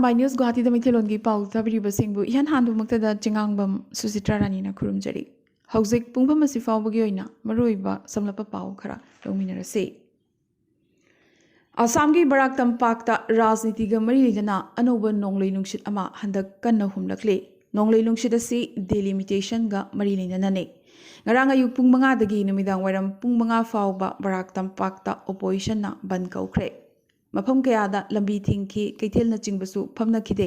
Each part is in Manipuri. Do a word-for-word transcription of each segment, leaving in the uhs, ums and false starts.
ꯄꯥꯏ ꯅ꯭ꯌꯨꯁ ꯒꯨꯋꯥꯍꯥꯇꯤꯗ ꯃꯩꯇꯩꯂꯣꯟꯒꯤ ꯄꯥꯎ ꯇꯥꯕꯤꯔꯤꯕꯁꯤꯡꯕꯨ ꯏꯍꯥꯟ ꯍꯥꯟꯕꯃꯛꯇꯗ ꯆꯤꯉꯥꯡꯕꯝ ꯁꯨꯁꯤꯇ꯭ꯔꯥ ꯔꯥꯅꯤꯅ ꯈꯨꯔꯨꯝꯖꯔꯤ꯫ ꯍꯧꯖꯤꯛ ꯄꯨꯡꯐꯝ ꯑꯁꯤ ꯐꯥꯎꯕꯒꯤ ꯑꯣꯏꯅ ꯃꯔꯨꯑꯣꯏꯕ ꯁꯝꯂꯞꯄ ꯄꯥꯎ ꯈꯔ ꯂꯧꯃꯤꯟꯅꯔꯁꯤ꯫ ꯑꯁꯥꯝꯒꯤ ꯕꯔꯥꯛ ꯇꯝꯄꯥꯛꯇ ꯔꯥꯖꯅꯤꯇꯤꯒ ꯃꯔꯤ ꯂꯩꯅꯅ ꯑꯅꯧꯕ ꯅꯣꯡꯂꯩ ꯅꯨꯡꯁꯤꯠ ꯑꯃ ꯍꯟꯗꯛ ꯀꯟꯅ ꯍꯨꯝꯂꯛꯂꯤ꯫ ꯅꯣꯡꯂꯩ ꯅꯨꯡꯁꯤꯠ ꯑꯁꯤ ꯗꯦꯂꯤꯃꯤꯇꯦꯁꯟꯒ ꯃꯔꯤ ꯂꯩꯅꯅꯅꯤ꯫ ꯉꯔꯥꯡ ꯑꯌꯨꯛ ꯄꯨꯡ ꯃꯉꯥꯗꯒꯤ ꯅꯨꯃꯤꯗꯥꯡ ꯋꯥꯏꯔꯝ ꯄꯨꯡ ꯃꯉꯥ ꯐꯥꯎꯕ ꯕꯔꯥꯛ ꯇꯝꯄꯥꯛꯇ ꯑꯣꯄꯣꯖꯤꯁꯟꯅ ꯕꯟ ꯀꯧꯈ꯭ꯔꯦ꯫ ꯃꯐꯝ ꯀꯌꯥꯗ ꯂꯝꯕꯤ ꯊꯤꯡꯈꯤ, ꯀꯩꯊꯦꯜꯅꯆꯤꯡꯕꯁꯨ ꯐꯝꯅꯈꯤꯗꯦ꯫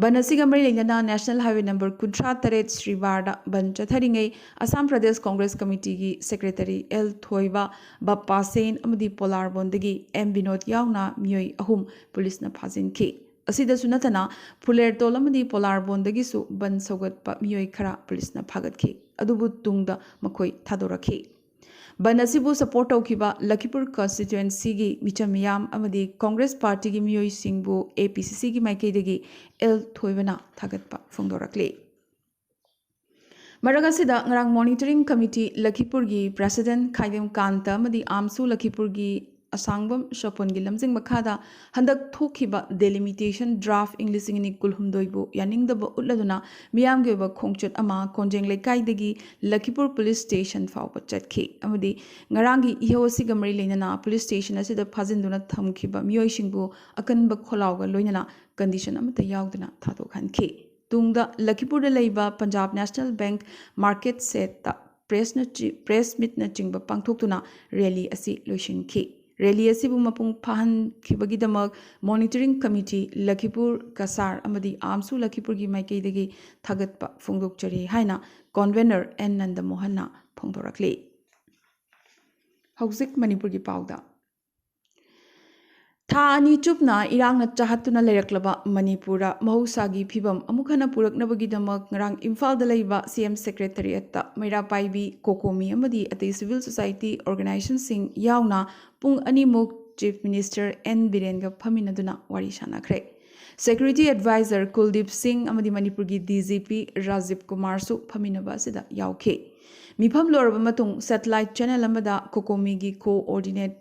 ꯕꯟ ꯑꯁꯤꯒ ꯃꯔꯤ ꯂꯩꯅꯅ ꯅꯦꯁꯅꯦꯜ ꯍꯥꯏꯋꯦ ꯅꯝꯕꯔ ꯀꯨꯟꯊ꯭ꯔꯥ ꯇꯔꯦꯠ ꯁ꯭ꯔꯤꯕꯥꯔꯗ ꯕꯟ ꯆꯠꯊꯔꯤꯉꯩ ꯑꯁꯥꯝ ꯄ꯭ꯔꯗꯦꯁ ꯀꯣꯡꯒ꯭ꯔꯦꯁ ꯀꯃꯤꯇꯤꯒꯤ ꯁꯦꯀ꯭ꯔꯦꯇꯔꯤ ꯑꯦꯜ ꯊꯣꯏꯕ, ꯕꯞꯄꯥ ꯁꯦꯟ ꯑꯃꯗꯤ ꯄꯣꯂꯥꯔꯕꯣꯟꯗꯒꯤ ꯑꯦꯝ ꯕꯤꯅꯣꯗ ꯌꯥꯎꯅ ꯃꯤꯑꯣꯏ ꯑꯍꯨꯝ ꯄꯨꯂꯤꯁꯅ ꯐꯥꯖꯤꯟꯈꯤ꯫ ꯑꯁꯤꯗꯁꯨ ꯅꯠꯇꯅ ꯐꯨꯂꯦꯔꯇꯣꯜ ꯑꯃꯗꯤ ꯄꯣꯂꯥꯔꯕꯣꯟꯗꯒꯤꯁꯨ ꯕꯟ ꯁꯧꯒꯠꯄ ꯃꯤꯑꯣꯏ ꯈꯔ ꯄꯨꯂꯤꯁꯅ ꯐꯥꯒꯠꯈꯤ, ꯑꯗꯨꯕꯨ ꯇꯨꯡꯗ ꯃꯈꯣꯏ ꯊꯥꯗꯣꯔꯛꯈꯤ꯫ ꯕꯟ ꯑꯁꯤꯕꯨ ꯁꯄꯣꯔꯠ ꯇꯧꯈꯤꯕ ꯂꯈꯤꯄꯨꯔ ꯀꯟꯁꯇꯤꯇ꯭ꯋꯦꯟꯁꯤꯒꯤ ꯃꯤꯆꯝ ꯃꯤꯌꯥꯝ ꯑꯃꯗꯤ ꯀꯣꯡꯒ꯭ꯔꯦꯁ ꯄꯥꯔꯇꯤꯒꯤ ꯃꯤꯑꯣꯏꯁꯤꯡꯕꯨ ꯑꯦ ꯄꯤ ꯁꯤ ꯁꯤꯒꯤ ꯃꯥꯏꯀꯩꯗꯒꯤ ꯑꯦꯜ ꯊꯣꯏꯕꯅ ꯊꯥꯒꯠꯄ ꯐꯣꯡꯗꯣꯔꯛꯂꯤ꯫ ꯃꯔꯛ ꯑꯁꯤꯗ ꯉꯔꯥꯡ ꯃꯣꯅꯤꯇꯔꯤꯡ ꯀꯃꯤꯇꯤ ꯂꯈꯤꯄꯨꯔꯒꯤ ꯄ꯭ꯔꯦꯁꯤꯗꯦꯟꯠ ꯈꯥꯏꯗꯦꯝ ꯀꯥꯟꯇ ꯑꯃꯗꯤ ꯑꯥꯝꯁꯨ ꯂꯈꯤꯄꯨꯔꯒꯤ ꯑꯁꯥꯡꯕꯝ ꯁꯣꯄꯣꯟꯒꯤ ꯂꯝꯖꯤꯡ ꯃꯈꯥꯗ ꯍꯟꯗꯛ ꯊꯣꯛꯈꯤꯕ ꯗꯦꯂꯤꯃꯤꯇꯦꯁꯟ ꯗ꯭ꯔꯥꯐ ꯏꯪ ꯂꯤꯁꯤꯡ ꯑꯅꯤ ꯀꯨꯟꯍꯨꯝꯗꯣꯏꯕꯨ ꯌꯥꯅꯤꯡꯗꯕ ꯎꯠꯂꯗꯨꯅ ꯃꯤꯌꯥꯝꯒꯤ ꯑꯣꯏꯕ ꯈꯣꯡꯆꯠ ꯑꯃ ꯀꯣꯟꯖꯦꯡ ꯂꯩꯀꯥꯏꯗꯒꯤ ꯂꯈꯤꯄꯨꯔ ꯄꯨꯂꯤꯁ ꯁ꯭ꯇꯦꯁꯟ ꯐꯥꯎꯕ ꯆꯠꯈꯤ ꯑꯃꯗꯤ ꯉꯔꯥꯡꯒꯤ ꯏꯍꯧ ꯑꯁꯤꯒ ꯃꯔꯤ ꯂꯩꯅꯅ ꯄꯨꯂꯤꯁ ꯁ꯭ꯇꯦꯁꯟ ꯑꯁꯤꯗ ꯐꯥꯖꯤꯟꯗꯨꯅ ꯊꯝꯈꯤꯕ ꯃꯤꯑꯣꯏꯁꯤꯡꯕꯨ ꯑꯀꯟꯕ ꯈꯣꯜꯂꯥꯎꯒ ꯂꯣꯏꯅꯅ ꯀꯟꯗꯤꯁꯟ ꯑꯃꯠꯇ ꯌꯥꯎꯗꯅ ꯊꯥꯗꯣꯛꯍꯟꯈꯤ꯫ ꯇꯨꯡꯗ ꯂꯈꯤꯄꯨꯔꯗ ꯂꯩꯕ ꯄꯟꯖꯥꯕ ꯅꯦꯁꯅꯦꯜ ꯕꯦꯡꯛ ꯃꯥꯔꯀꯦꯠ ꯁꯦꯠꯇ ꯄ꯭ꯔꯦꯁꯅ ꯆꯤ-, ꯄ꯭ꯔꯦꯁ ꯃꯤꯠꯅꯆꯤꯡꯕ ꯄꯥꯡꯊꯣꯛꯇꯨꯅ ꯔꯦꯂꯤ ꯑꯁꯤ ꯂꯣꯏꯁꯤꯟꯈꯤ꯫ ꯔꯦꯂꯤ ꯑꯁꯤꯕꯨ ꯃꯄꯨꯡ ꯐꯥꯍꯟꯈꯤꯕꯒꯤꯗꯃꯛ ꯃꯣꯅꯤꯇꯔꯤꯡ ꯀꯃꯤꯇꯤ ꯂꯈꯤꯄꯨꯔ, ꯀꯁꯥꯔ ꯑꯃꯗꯤ ꯑꯥꯝꯁꯨ ꯂꯈꯤꯄꯨꯔꯒꯤ ꯃꯥꯏꯀꯩꯗꯒꯤ ꯊꯥꯒꯠꯄ ꯐꯣꯡꯗꯣꯛꯆꯔꯤ ꯍꯥꯏꯅ ꯀꯣꯟꯚꯦꯅꯔ ꯑꯦꯟ ꯅꯟꯗꯃꯣꯍꯟꯅ ꯐꯣꯡꯗꯣꯔꯛꯂꯤ꯫ ꯍꯧꯖꯤꯛ ꯃꯅꯤꯄꯨꯔꯒꯤ ꯄꯥꯎꯗ꯫ ꯊꯥ ꯑꯅꯤ ꯆꯨꯞꯅ ꯏꯔꯥꯡꯅ ꯆꯥꯍꯠꯇꯨꯅ ꯂꯩꯔꯛꯂꯕ ꯃꯅꯤꯄꯨꯔꯗ ꯃꯍꯧꯁꯥꯒꯤ ꯐꯤꯕꯝ ꯑꯃꯨꯛ ꯍꯟꯅ ꯄꯨꯔꯛꯅꯕꯒꯤꯗꯃꯛ ꯉꯔꯥꯡ ꯏꯝꯐꯥꯜꯗ ꯂꯩꯕ ꯁꯤ ꯑꯦꯝ ꯁꯦꯀ꯭ꯔꯦꯇꯔꯤꯌꯦꯠꯇ ꯃꯩꯔꯥ ꯄꯥꯏꯕꯤ, ꯀꯣꯀꯣꯃꯤ ꯑꯃꯗꯤ ꯑꯇꯩ ꯁꯤꯚꯤꯜ ꯁꯣꯁꯥꯏꯇꯤ ꯑꯣꯔꯒꯅꯥꯏꯖꯦꯁꯟꯁꯤꯡ ꯌꯥꯎꯅ ꯄꯨꯡ ꯑꯅꯤꯃꯨꯛ ꯆꯤꯐ ꯃꯤꯅꯤꯁꯇꯔ ꯑꯦꯟ ꯕꯤꯔꯦꯟꯒ ꯐꯝꯃꯤꯟꯅꯗꯨꯅ ꯋꯥꯔꯤ ꯁꯥꯟꯅꯈ꯭ꯔꯦ꯫ ꯁꯦꯀ꯭ꯌꯨꯔꯤꯇꯤ ꯑꯦꯗꯚꯥꯏꯖꯔ ꯀꯨꯜꯗꯤꯞ ꯁꯤꯡ ꯑꯃꯗꯤ ꯃꯅꯤꯄꯨꯔꯒꯤ ꯗꯤ ꯖꯤ ꯄꯤ ꯔꯥꯖꯤꯕ ꯀꯨꯃꯥꯔꯁꯨ ꯐꯝꯃꯤꯟꯅꯕ ꯑꯁꯤꯗ ꯌꯥꯎꯈꯤ꯫ ꯃꯤꯐꯝ ꯂꯣꯏꯔꯕ ꯃꯇꯨꯡ ꯁꯦꯇꯦꯂꯥꯏꯠ ꯆꯦꯅꯦꯜ ꯑꯃꯗ ꯀꯣꯀꯣꯃꯤꯒꯤ ꯀꯣꯑꯣꯔꯗꯤꯅꯦꯠ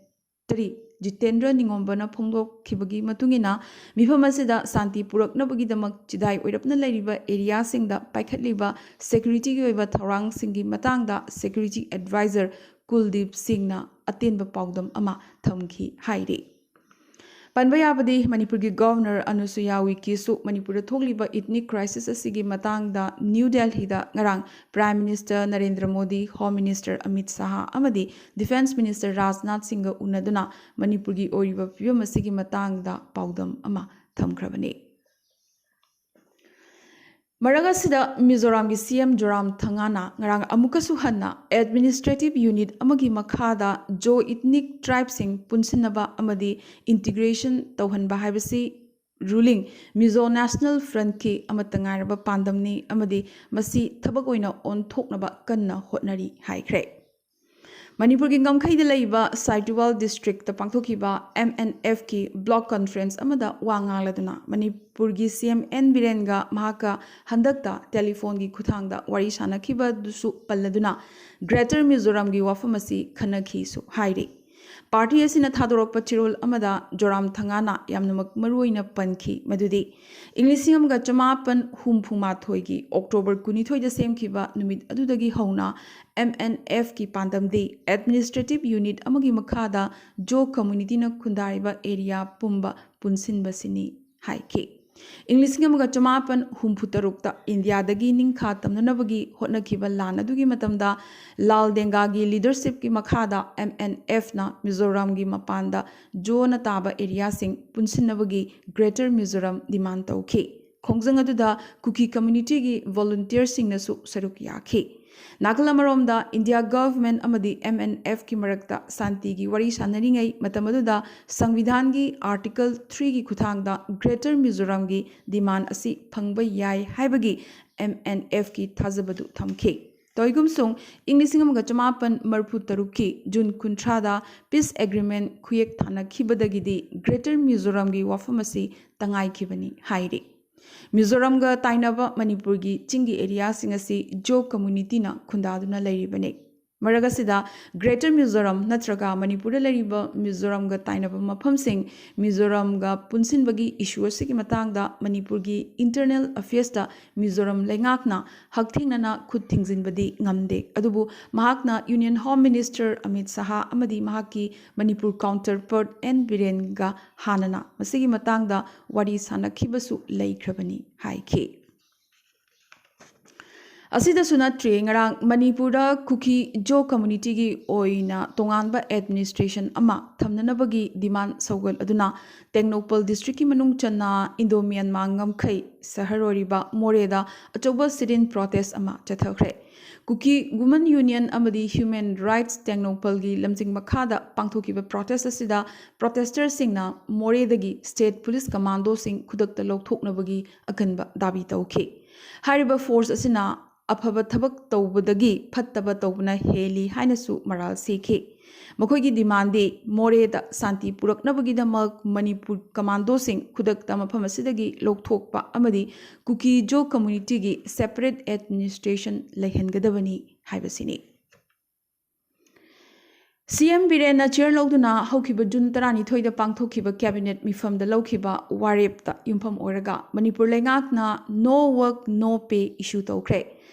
ꯇꯔꯤ ꯖꯤꯇꯦꯟꯗ꯭ꯔ ꯅꯤꯉꯣꯝꯕꯅ ꯐꯣꯡꯗꯣꯛꯈꯤꯕꯒꯤ ꯃꯇꯨꯡ ꯏꯟꯅ, ꯃꯤꯐꯝ ꯑꯁꯤꯗ ꯁꯥꯟꯇꯤ ꯄꯨꯔꯛꯅꯕꯒꯤꯗꯃꯛ ꯆꯤꯗꯥꯏ ꯑꯣꯏꯔꯞꯅ ꯂꯩꯔꯤꯕ ꯑꯦꯔꯤꯌꯥꯁꯤꯡꯗ ꯄꯥꯏꯈꯠꯂꯤꯕ ꯁꯦꯀ꯭ꯌꯨꯔꯤꯇꯤꯒꯤ ꯑꯣꯏꯕ ꯊꯧꯔꯥꯡꯁꯤꯡꯒꯤ ꯃꯇꯥꯡꯗ ꯁꯦꯀ꯭ꯌꯨꯔꯤꯇꯤ ꯑꯦꯗꯚꯥꯏꯖꯔ ꯀꯨꯜꯗꯤꯞ ꯁꯤꯡꯅ ꯑꯇꯦꯟꯕ ꯄꯥꯎꯗꯝ ꯑꯃ ꯊꯝꯈꯤ ꯍꯥꯏꯔꯤ꯫ ꯄꯟꯕ ꯌꯥꯕꯗꯤ, ꯃꯅꯤꯄꯨꯔꯒꯤ ꯒꯚꯔꯅꯔ ꯑꯅꯨꯁꯨꯌꯥ ꯎꯏꯀꯦꯁꯨ ꯃꯅꯤꯄꯨꯔꯗ ꯊꯣꯛꯂꯤꯕ ꯏꯊꯅꯤꯛ ꯀ꯭ꯔꯥꯏꯁꯤꯁ ꯑꯁꯤꯒꯤ ꯃꯇꯥꯡꯗ ꯅ꯭ꯌꯨ ꯗꯦꯜꯍꯤꯗ ꯉꯔꯥꯡ prime minister Narendra Modi, home minister Amit Shah ꯑꯃꯗꯤ ꯗꯤꯐꯦꯟꯁ ꯃꯤꯅꯤꯁꯇꯔ ꯔꯥꯖꯅꯥꯊ ꯁꯤꯡꯒ ꯎꯅꯗꯨꯅ ꯃꯅꯤꯄꯨꯔꯒꯤ ꯑꯣꯏꯔꯤꯕ ꯐꯤꯕꯝ ꯑꯁꯤꯒꯤ ꯃꯇꯥꯡꯗ ꯄꯥꯎꯗꯝ ꯑꯃ ꯊꯝꯈ꯭ꯔꯕꯅꯤ꯫ ꯃꯔꯛ ꯑꯁꯤꯗ, ꯃꯤꯖꯣꯔꯥꯝꯒꯤ ꯁꯤ ꯑꯦꯝ ꯖꯣꯔꯥꯝ ꯊꯪꯒꯥꯅ ꯉꯔꯥꯡ ꯑꯃꯨꯛꯀꯁꯨ ꯍꯟꯅ ꯑꯦꯗꯃꯤꯅꯤꯁꯇ꯭ꯔꯦꯇꯤꯚ ꯌꯨꯅꯤꯠ ꯑꯃꯒꯤ ꯃꯈꯥꯗ ꯖꯣ ꯏꯊꯅꯤꯛ ꯇ꯭ꯔꯥꯏꯕꯁꯤꯡ ꯄꯨꯟꯁꯤꯟꯅꯕ ꯑꯃꯗꯤ ꯏꯟꯇꯤꯒ꯭ꯔꯦꯁꯟ ꯇꯧꯍꯟꯕ ꯍꯥꯏꯕꯁꯤ ꯔꯨꯂꯤꯡ ꯃꯤꯖꯣ ꯅꯦꯁꯅꯦꯜ ꯐ꯭ꯔꯟꯠꯀꯤ ꯑꯃꯠꯇ ꯉꯥꯏꯔꯕ ꯄꯥꯟꯗꯝꯅꯤ ꯑꯃꯗꯤ ꯃꯁꯤ ꯊꯕꯛ ꯑꯣꯏꯅ ꯑꯣꯟꯊꯣꯛꯅꯕ ꯀꯟꯅ ꯍꯣꯠꯅꯔꯤ ꯍꯥꯏꯈ꯭ꯔꯦ꯫ ꯃꯅꯤꯄꯨꯔꯒꯤ ꯉꯝꯈꯩꯗ ꯂꯩꯕ ꯁꯥꯏꯇꯨꯋꯥꯜ ꯗꯤꯁꯇ꯭ꯔꯤꯛꯇ ꯄꯥꯡꯊꯣꯛꯈꯤꯕ ꯑꯦꯝ ꯑꯦꯟ ꯑꯦꯐꯀꯤ ꯕ꯭ꯂꯣꯛ ꯀꯟꯐ꯭ꯔꯦꯟꯁ ꯑꯃꯗ ꯋꯥ ꯉꯥꯡꯂꯗꯨꯅ ꯃꯅꯤꯄꯨꯔꯒꯤ ꯁꯤ ꯑꯦꯝ ꯑꯦꯟ ꯕꯤꯔꯦꯟꯒ ꯃꯍꯥꯛꯀ ꯍꯟꯗꯛꯇ ꯇꯦꯂꯤꯐꯣꯟꯒꯤ ꯈꯨꯠꯊꯥꯡꯗ ꯋꯥꯔꯤ ꯁꯥꯟꯅꯈꯤꯕꯗꯨꯁꯨ ꯄꯜꯂꯗꯨꯅ ꯒ꯭ꯔꯦꯇꯔ ꯃꯤꯖꯣꯔꯥꯝꯒꯤ ꯋꯥꯐꯝ ꯑꯁꯤ ꯈꯟꯅꯈꯤꯁꯨ ꯍꯥꯏꯔꯤ꯫ ꯄꯥꯔꯇꯤ ꯑꯁꯤꯅ ꯊꯥꯗꯣꯔꯛꯄ ꯆꯦꯔꯣꯜ ꯑꯃꯗ ꯖꯣꯔꯥꯝ ꯊꯪꯒꯥꯅ ꯌꯥꯝꯅꯃꯛ ꯃꯔꯨꯑꯣꯏꯅ ꯄꯟꯈꯤ, ꯃꯗꯨꯗꯤ ꯏꯪ ꯂꯤꯁꯤꯡ ꯑꯃꯒ ꯆꯃꯥꯄꯟ ꯍꯨꯝꯐꯨ ꯃꯥꯊꯣꯏꯒꯤ ꯑꯣꯛꯇꯣꯕꯔ ꯀꯨꯟꯅꯤꯊꯣꯏꯗ ꯁꯦꯝꯈꯤꯕ ꯅꯨꯃꯤꯠ ꯑꯗꯨꯗꯒꯤ ꯍꯧꯅ ꯑꯦꯝ ꯑꯦꯟ ꯑꯦꯐꯀꯤ ꯄꯥꯟꯗꯝꯗꯤ ꯑꯦꯗꯃꯤꯅꯤꯁꯇ꯭ꯔꯦꯇꯤꯚ ꯌꯨꯅꯤꯠ ꯑꯃꯒꯤ ꯃꯈꯥꯗ ꯖꯣ ꯀꯝꯃꯨꯅꯤꯇꯤꯅ ꯈꯨꯟꯗꯥꯔꯤꯕ ꯑꯦꯔꯤꯌꯥ ꯄꯨꯝꯕ ꯄꯨꯟꯁꯤꯟꯕꯁꯤꯅꯤ ꯍꯥꯏꯈꯤ꯫ ꯏꯪ ꯂꯤꯁꯤꯡ ꯑꯃꯒ ꯆꯃꯥꯄꯟ ꯍꯨꯝꯐꯨ ꯇꯔꯨꯛꯇ ꯏꯟꯗꯤꯌꯥꯗꯒꯤ ꯅꯤꯡꯈꯥ ꯇꯝꯅꯅꯕꯒꯤ ꯍꯣꯠꯅꯈꯤꯕ ꯂꯥꯟ ꯑꯗꯨꯒꯤ ꯃꯇꯝꯗ ꯂꯥꯜ ꯗꯦꯡꯒꯥꯒꯤ ꯂꯤꯗꯔꯁꯤꯞꯀꯤ ꯃꯈꯥꯗ ꯑꯦꯝ ꯑꯦꯟ ꯑꯦꯐꯅ ꯃꯤꯖꯣꯔꯥꯝꯒꯤ ꯃꯄꯥꯟꯗ ꯖꯣꯅ ꯇꯥꯕ ꯑꯦꯔꯤꯌꯥꯁꯤꯡ ꯄꯨꯟꯁꯤꯟꯅꯕꯒꯤ ꯒ꯭ꯔꯦꯇꯔ ꯃꯤꯖꯣꯔꯥꯝ ꯗꯤꯃꯥꯟ ꯇꯧꯈꯤ꯫ ꯈꯣꯡꯖꯪ ꯑꯗꯨꯗ ꯀꯨꯀꯤ ꯀꯝꯃ꯭ꯌꯨꯅꯤꯇꯤꯒꯤ ꯚꯣꯂꯨꯟꯇꯤꯌꯔꯁꯤꯡꯅꯁꯨ ꯁꯔꯨꯛ ꯌꯥꯈꯤ꯫ ꯅꯥꯀꯜ ꯑꯃꯔꯣꯝꯗ, ꯏꯟꯗꯤꯌꯥ ꯒꯚꯔꯟꯃꯦꯟꯠ ꯑꯃꯗꯤ ꯑꯦꯝ ꯑꯦꯟ ꯑꯦꯐꯀꯤ ꯃꯔꯛꯇ ꯁꯥꯟꯇꯤꯒꯤ ꯋꯥꯔꯤ ꯁꯥꯟꯅꯔꯤꯉꯩ ꯃꯇꯝ ꯑꯗꯨꯗ ꯁꯪꯕꯤꯙꯥꯟꯒꯤ ꯑꯥꯔꯇꯤꯀꯜ ꯊ꯭ꯔꯤꯒꯤ ꯈꯨꯠꯊꯥꯡꯗ ꯒ꯭ꯔꯦꯇꯔ ꯃꯤꯖꯣꯔꯥꯝꯒꯤ ꯗꯤꯃꯥꯟ ꯑꯁꯤ ꯐꯪꯕ ꯌꯥꯏ ꯍꯥꯏꯕꯒꯤ ꯑꯦꯝ ꯑꯦꯟ ꯑꯦꯐꯀꯤ ꯊꯥꯖꯕꯗꯨ ꯊꯝꯈꯤ꯫ ꯇꯧꯏꯒꯨꯝꯁꯨꯡ, ꯏꯪ ꯂꯤꯁꯤꯡ ꯑꯃꯒ ꯆꯃꯥꯄꯟ ꯃꯔꯤꯐꯨ ꯇꯔꯨꯛꯀꯤ ꯖꯨꯟ ꯀꯨꯟꯊ꯭ꯔꯥꯗ ꯄꯤꯁ ꯑꯦꯒ꯭ꯔꯤꯃꯦꯟꯠ ꯈꯨꯌꯦꯛ ꯊꯥꯅꯈꯤꯕꯗꯒꯤꯗꯤ ꯒ꯭ꯔꯦꯇꯔ ꯃꯤꯖꯣꯔꯥꯝꯒꯤ ꯋꯥꯐꯝ ꯑꯁꯤ ꯇꯉꯥꯏꯈꯤꯕꯅꯤ ꯍꯥꯏꯔꯤ꯫ ꯃꯤꯖꯣꯔꯥꯝꯒ ꯇꯥꯏꯅꯕ ꯃꯅꯤꯄꯨꯔꯒꯤ ꯆꯤꯡꯒꯤ ꯑꯦꯔꯤꯌꯥꯁꯤꯡ ꯑꯁꯤ ꯖꯣ ꯀꯝꯃ꯭ꯌꯨꯅꯤꯇꯤꯅ ꯈꯨꯟꯗꯥꯗꯨꯅ ꯂꯩꯔꯤꯕꯅꯤ꯫ ꯃꯔꯛ ꯑꯁꯤꯗ Greater Mizoram ꯅꯠꯇ꯭ꯔꯒ ꯃꯅꯤꯄꯨꯔꯗ ꯂꯩꯔꯤꯕ ꯃꯤꯖꯣꯔꯥꯝꯒ ꯇꯥꯏꯅꯕ ꯃꯐꯝꯁꯤꯡ ꯃꯤꯖꯣꯔꯥꯝꯒ ꯄꯨꯟꯁꯤꯟꯕꯒꯤ issue ꯑꯁꯤꯒꯤ ꯃꯇꯥꯡꯗ ꯃꯅꯤꯄꯨꯔꯒꯤ Internal Affairsꯇ ꯃꯤꯖꯣꯔꯥꯝ ꯂꯩꯉꯥꯛꯅ ꯍꯛꯊꯦꯡꯅꯅ ꯈꯨꯠ ꯊꯤꯡꯖꯤꯟꯕꯗꯤ ꯉꯝꯗꯦ꯫ ꯑꯗꯨꯕꯨ ꯃꯍꯥꯛꯅ Union Home Minister ꯑꯃꯤꯠ ꯁꯍꯥ ꯑꯃꯗꯤ ꯃꯍꯥꯛꯀꯤ ꯃꯅꯤꯄꯨꯔ counterpart ꯑꯦꯟ ꯕꯤꯔꯦꯟꯒ ꯍꯥꯟꯅꯅ ꯃꯁꯤꯒꯤ ꯃꯇꯥꯡꯗ ꯋꯥꯔꯤ ꯁꯥꯅꯈꯤꯕꯁꯨ ꯂꯩꯈ꯭ꯔꯕꯅꯤ ꯍꯥꯏꯈꯤ꯫ ꯑꯁꯤꯗꯁꯨ ꯅꯠꯇ꯭ꯔꯤ, ꯉꯔꯥꯡ ꯃꯅꯤꯄꯨꯔꯗ ꯀꯨꯀꯤ ꯖꯣ communityꯒꯤ ꯑꯣꯏꯅ ꯇꯣꯉꯥꯟꯕ administration ꯑꯃ ꯊꯝꯅꯅꯕꯒꯤ demand ꯁꯧꯒꯠꯂꯗꯨꯅ ꯇꯦꯡꯅꯧꯄꯜ districtꯀꯤ ꯃꯅꯨꯡ ꯆꯟꯅ Indo-Myanmar ꯉꯝꯈꯩ ꯁꯍꯔ ꯑꯣꯏꯔꯤꯕ ꯃꯣꯔꯦꯗ ꯑꯆꯧꯕ sit-in protest ꯑꯃ ꯆꯠꯊꯈ꯭ꯔꯦ꯫ ꯀꯨꯀꯤ Women Union ꯑꯃꯗꯤ Human Rights ꯇꯦꯡꯅꯧꯄꯜꯒꯤ ꯂꯝꯖꯤꯡ ꯃꯈꯥꯗ ꯄꯥꯡꯊꯣꯛꯈꯤꯕ protest ꯑꯁꯤꯗ protesterꯁꯤꯡꯅ ꯃꯣꯔꯦꯗꯒꯤ state police commandoꯁꯤꯡ ꯈꯨꯗꯛꯇ ꯂꯧꯊꯣꯛꯅꯕꯒꯤ ꯑꯀꯟꯕ ꯗꯥꯕꯤ ꯇꯧꯈꯤ꯫ ꯍꯥꯏꯔꯤꯕ force ꯑꯁꯤꯅ ꯑꯐꯕ ꯊꯕꯛ ꯇꯧꯕꯗꯒꯤ ꯐꯠꯇꯕ ꯇꯧꯕꯅ ꯍꯦꯜꯂꯤ ꯍꯥꯏꯅꯁꯨ ꯃꯔꯥꯜ ꯁꯤꯈꯤ꯫ ꯃꯈꯣꯏꯒꯤ demandꯗꯤ ꯃꯣꯔꯦꯗ ꯁꯥꯟꯇꯤ ꯄꯨꯔꯛꯅꯕꯒꯤꯗꯃꯛ ꯃꯅꯤꯄꯨꯔ commandoꯁꯤꯡ ꯈꯨꯗꯛꯇ ꯃꯐꯝ ꯑꯁꯤꯗꯒꯤ ꯂꯧꯊꯣꯛꯄ ꯑꯃꯗꯤ ꯀꯨꯀꯤ ꯖꯣ communityꯒꯤ separate administration ꯂꯩꯍꯟꯒꯗꯕꯅꯤ ꯍꯥꯏꯕꯁꯤꯅꯤ꯫ CM ꯕꯤꯔꯦꯟꯅ chair ꯂꯧꯗꯨꯅ ꯍꯧꯈꯤꯕ June ꯇꯔꯥꯅꯤꯊꯣꯏꯗ ꯄꯥꯡꯊꯣꯛꯈꯤꯕ cabinet ꯃꯤꯐꯝꯗ ꯂꯧꯈꯤꯕ ꯋꯥꯔꯦꯞꯇ ꯌꯨꯝꯐꯝ ꯑꯣꯏꯔꯒ ꯃꯅꯤꯄꯨꯔ ꯂꯩꯉꯥꯛꯅ no work no pay issue ꯇꯧꯈ꯭ꯔꯦ꯫